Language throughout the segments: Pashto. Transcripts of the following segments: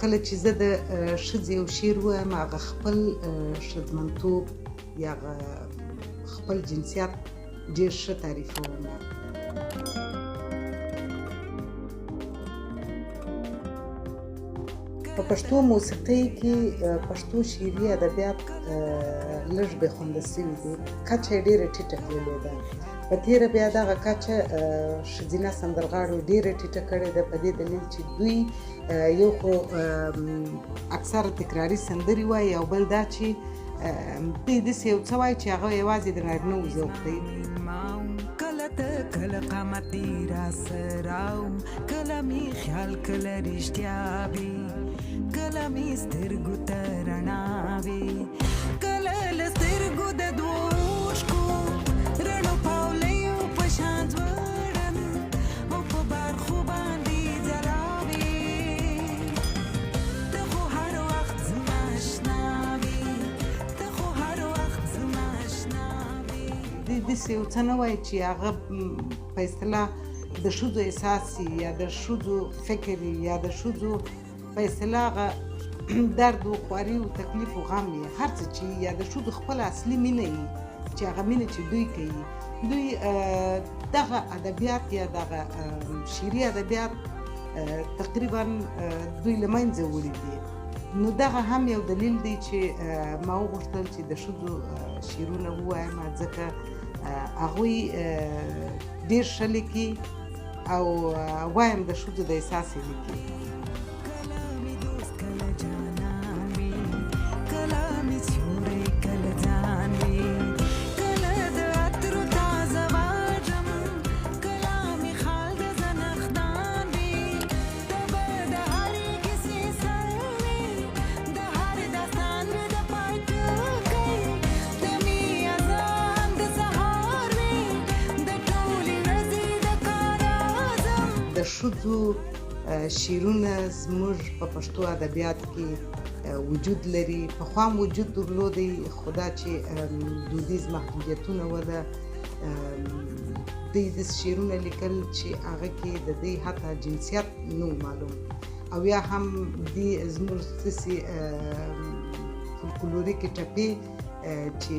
کله چې زه د ښځې یو شعر ووایم، هغه خپل ښځمنتوب یا هغه خپل جنسیت ډېر ښه تعریفوم. په پښتو موسیقۍ کې پښتو شعري ادبیات لږ بې خونده سوي دي، کچه یې ډېره ټیټه تللې ده. په تېره بیا دغه کچه ښځینه سندرغاړو ډېره ټیټه کړې ده، په دې دلیل چې دوی یو خو اکثره تکراري سندرې وایي، او بل دا چې دوی داسې یو څه وایي چې هغه یوازې د نارینه وو ذوق دی. کله ته کله قامت دې راسره کله مې خیال کله رښتیا وي، کله مې سترګو ته رڼا وي، کله له سترګو د دوو اوښکو رڼو پاولیو په شان ځوړند او په برخو باندې ځلا وي. ته خو هر وخت زما اشنا وي، ته خو هر وخت زما اشنا وي. دوی داسې یو څه نه وایي چې هغه په اصطلاح د ښځو احساس یا د ښځو فکر یا د ښځو په اصطلاح هغه درد و خواري و تکلیف و غم یې هر څه چې یا د ښځو خپله اصلي مینه یي چې هغه مینه چې دوی کوي، دوی دغه ادبیات یا دغه شعري ادبیات تقریبا دوی له منځه وړي دي. نو دغه هم یو دلیل دی چې ما وغوښتل چې د ښځو شعرونه ووایم، ځکه هغوی ډېر ښه لیکي او وایم د ښځو د احساس یې لیکي. د ښځو شعرونه زموږ په پښتو ادبیات کې وجود لري، پخوا هم وجود درلودی، خو دا چې دودیز محدودیتونه وله، دوی داسې شعرونه لیکل چې هغه کې د دوی حتی جنسیت نه و معلوم، او یا هم دوی زموږ داسې فولکلوریکې ټپې چې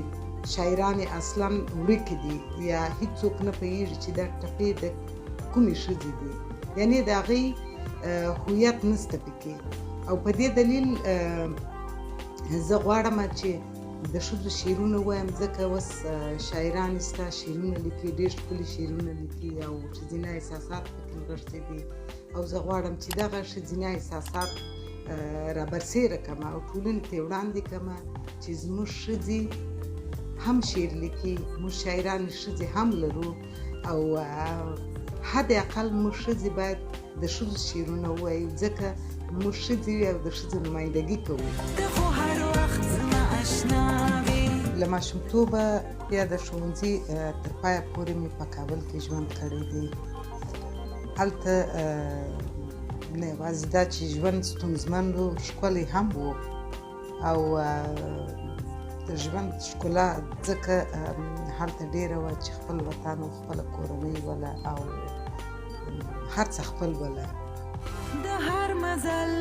شاعران یې اصلا ورکې دي یا هیڅوک نه پوهېږي چې دا ټپې د کومې ښځې دي، یعنې د هغې هویت نشته پکې. او په دې دلیل زه غواړم چې د ښځو شعرونه ووایم، ځکه اوس شاعران شته شعرونه لیکي، ډېر ښکلي شعرونه لیکي او ښځینه احساسات پکې نغښتي دي، او زه غواړم چې دغه ښځینه احساسات رابرسېره کړم او ټولنې ته یې وړاندې کړم چې زموږ ښځې هم شعر لیکي، موږ شاعرانې ښځې هم لرو، او حد اقل موږ ښځې باید د ښځو شعرونه ووایو، ځکه موږ ښځې یو او د ښځو نمایندګي کوو. ته خو هر وخت زما اشنا وې. له ماشومتوبه بیا د ښوونځي تر پایه پورې مې په کابل کې ژوند کړی دی. هلته نه یوازې دا چې ژوند ستونزمن و، ښکلی هم و، او د ژوند ښکلا ځکه هلته ډېره وه چې خپل وطن او خپله کورنۍ وله او هر څه خپل وله. د هر مزل